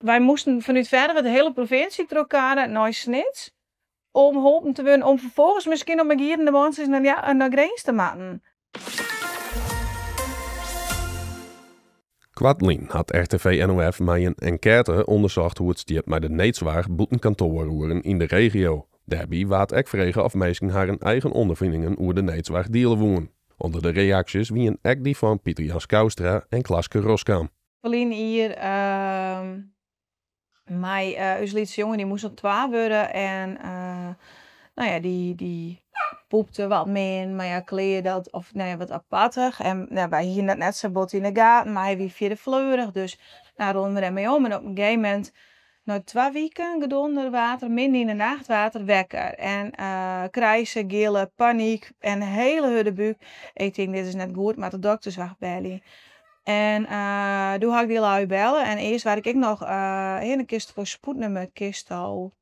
Wy moasten fanút Ferwert de hiele provinsje trochkarre nei Snits om holpen te wurden om ferfolgens miskien op mei gierende mantsjes nei Grins te moatten. Koartlyn hat RTV NOF mei in enkête ûndersocht hoe't it stiet mei de needsoarch bûten kantoaroeren yn de regio. Dêrby waard ek frege oft minsken harren eigen ûnderfiningen oer de needsoarch diele woene. Under de reaksjes wiene ek dy fan Pieter Jan Schouwstra en Klaske Roskam. Ferline jier mei ús lytse jonge, dy moast noch twa wurde en no ja, dy poepte wat min, mar ja, klear dat, of no ja, wat apartich. En no, wy hiene dat net sa bot yn 'e gaten, mar hy wie fierder fleurich, dus no, rûnen we dêrmei om. En op in gegeven momint, nei 2 wiken gedonder, waard er midden yn 'e nacht waard er wekker. En krijse, gille, panyk en hele hurde búk. Ik tink, dit is net goed, moat de dokterswacht belje. En doe ha ik dy lui belle en earst waard ik ek noch, hè, dan kinst foar spoednummer kinst al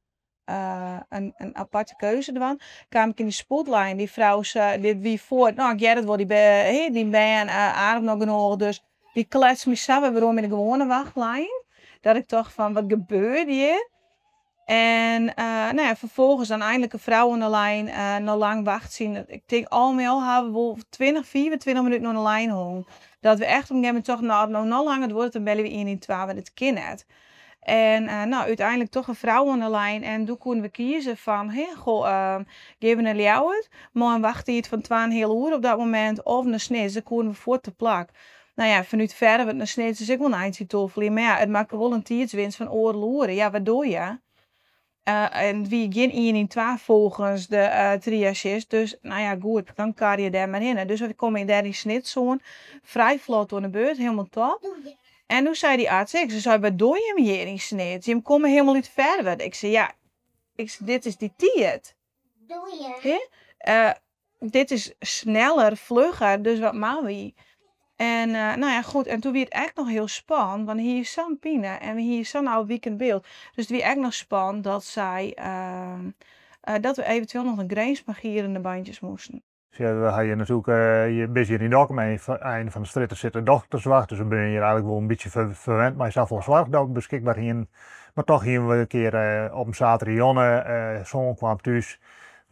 in aparte keuze dwaan. Kaam ik yn de spoedlijn, dy frou sei, dit wie foar, no ik hear it wol, hè, dyn bern ademt noch genôch, dus dy kletste my sa wer werom yn de gewoane wachtlijn, dat ik tocht fan, wat gebeurt hjir? En no ja, ferfolgens dan eindelijk in frou oan de lijn, nei lang wachtsjen. Ik tink al mei al hawwe we wol 20, 25 minuten oan de lijn hongen. Dat we echt op in gegeven momint tochten, nou, as it no noch langer duorret, dan belje we 112, want dit kin net. En no, úteinlik toch in frou oan de lijn en doe koene we kieze fan, hè, goh, gean we nei Ljouwert mei in wachttiid fan twaenheal oere op dat momint of nei Snits, dan koene we fuort te plak. No ja, fanút Ferwert nei Snits is ek wol in eintsje toffeljen, mar ja, it makke wol in tiidswinst fan oardel oere. Ja, wat doe je? En it wie gjin 112 folgens de triagisst, dus no ja, goed, dan kar je dêr mar hinne. Dus we komme dêr yn Snits oan, frij flot oan de beurt, hielendal top. En doe sei dy arts ek, se sei, wat doe jim hjir yn Snits? Jim komme hielendal út Ferwert. Ik sei, ja, ik sei, dit is dy tiid. Hè? Dit is sneller, flugger, dus wat moatte wy? En no ja, goed, en toen wie it ek noch hiel spannend, want hy hie sa'n pine en hy hie sa'n ôfwikend byld. Dus it wie ek noch spannend dat sy, dat we eventueel noch nei Grins mei gierende bandjes moasten. Dus ja, we ha hjir natuerlik, je binne hjir yn Dokkum en ein fan de strjitte sit de dokterswacht, dus we binne hjir eigentlik wol in bytsje ferwend mei safolle soarch dat we beskikber hienen. Mar toch hienen we in kear op in saterdeitejûn, soan kwam thús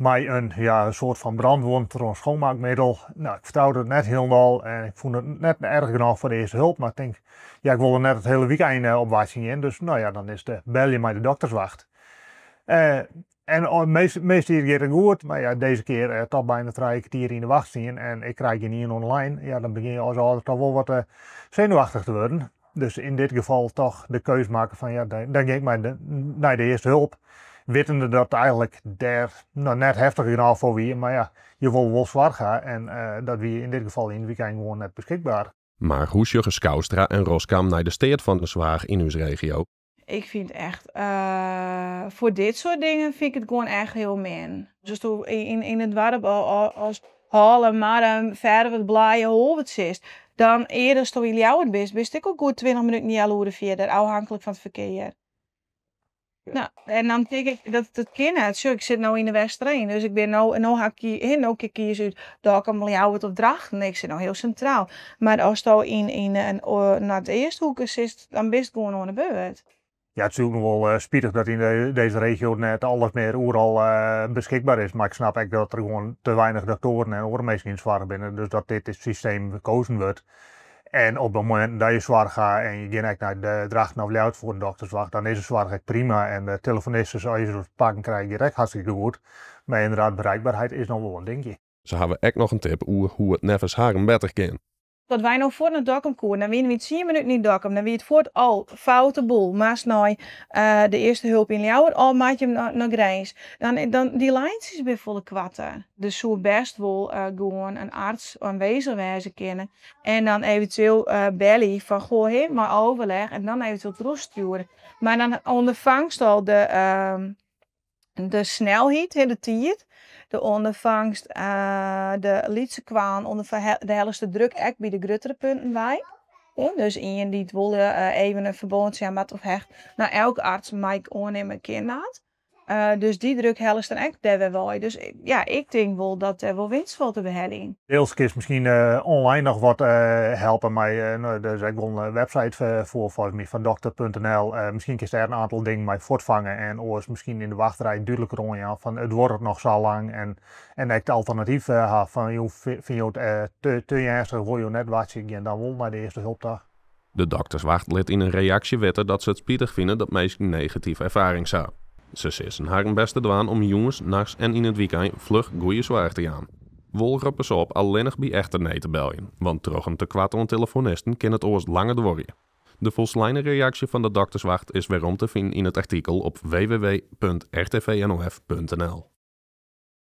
mei in, ja, in soart fan brandwond troch in schoonmaakmiddel. Nou, ik fertroude it net hielendal en ik fûn it net erch genôch foar de earste hulp, mar ik tink, ja, ik wol der net it hiele wykein op wachtsjen gean, dus no ja, dan is it belje mei de dokterswacht. En meast tiid giet it goed, mar ja, dizze kear toch byna trije kertier yn de wacht stien en ik krij gjin ien oan de lijn. Ja, dan begjin je as âlder toch wol wat senuwachtich te wurden. Dus yn dit gefal toch de keus makke fan ja, dan gean ik nei de earste hulp. Wittende dat it eigentlik dêr noch net heftich genôch foar wie, mar ja, je wolle wol soarch ha en dat wie yn dit gefal yn it wykein gewoan net beskikber. Mar hoe sjogge Schouwstra en Roskam nei de steat fan de soarch yn ús regio? Ik fyn it echt, foar dit soart dingen fyn ik it gewoan echt hiel min. Dus asto yn it doarp as Hollum, Marrum, Ferwert, Blije, Holwert sitst, dan earder asto yn Ljouwert bist, bist ek al goed 20 minuten, healoere fierder, ôfhinklik fan it ferkear. No, en dan tink ik, dat kin net. Sjoch, ik sit no yn de Westereen, dus ik bin no, no ha ik, hè, no kin ik kieze út Dokkum, Ljouwert of Drachten. Ik sit no hiel sintraal. Mar asto yn in noardeasthoeke sitst, dan bist gewoan oan de beurt. Ja, it is natuerlik noch wol spitich dat yn dizze regio net alles mear oeral beskikber is. Mar ik snap ek dat der gewoan te weinich doktoaren en oare minsken yn de soarch binne. Dus dat dit systeem kozen wurdt. En op de mominten dat je soarch ha en je gean ek nei de Drachten of Ljouwert foar in dokterswacht, dan is de soarch ek prima. En de telefonisten, as je se te pakken krije, giet ek hartstikke goed. Mar ynderdaad, bereikbaarheid is noch wol in dinkje. Se hawwe ek noch in tip oer hoe't it neffens harren better kin. Dat wy no fuort nei Dokkum koenen, dan wiene wy 10 minuten yn Dokkum, dan wie it fuort al foute boel. Moatst nei de earste hulp yn Ljouwert of moat je nei Grins? Dan, dy lijntsjes binne folle koarter. Der soe bêst wol gewoan in arts oanwêzich wêze kinne en dan eventueel belje fan goh, hè, mei overleg en dan eventueel trochstjoere. Mar dan ûnderfangst al de snelheid, hè, de tiid, de ûnderfangst de lytse kwalen, de hellest de druk ek by de gruttere punten wei. Hè, dus ien dy't wol even in ferbântsje ha moat of hecht, no, elke arts mei ik oannimme kin dat. Dus dy druk hellest dan ek dêr wer wei. Dus ja, ik tink wol dat dêr wol winst falt te beheljen. Deels kinst miskien online noch wat helpe mei, no, der is ek wol in website foar folgens my fan dokter.nl. Miskien kinst dêr in oantal dingen mei fuortfange en oars miskien yn de wachtrij dúdliker oanjaan fan it duorret noch sa lang en en ek it alternatyf ha fan jo fine jo it te te earnstich, wolle jo net wachtsje, gean dan wol nei de earste hulp ta. De dokterswacht lit yn in reaksje witte dat se it spitich fine dat minsken negative erfarings ha. Se sizzen harren bêst te dwaan om jûns, nachts en yn it wykein fluch goede soarch te jaan. Wol roppe se op allinnich by echte need te beljen, want troch in tekoart oan telefonisten kin it oars langer duorje. De folsleine reaksje fan de dokterswacht is werom te finen yn it artikel op www.rtvnof.nl.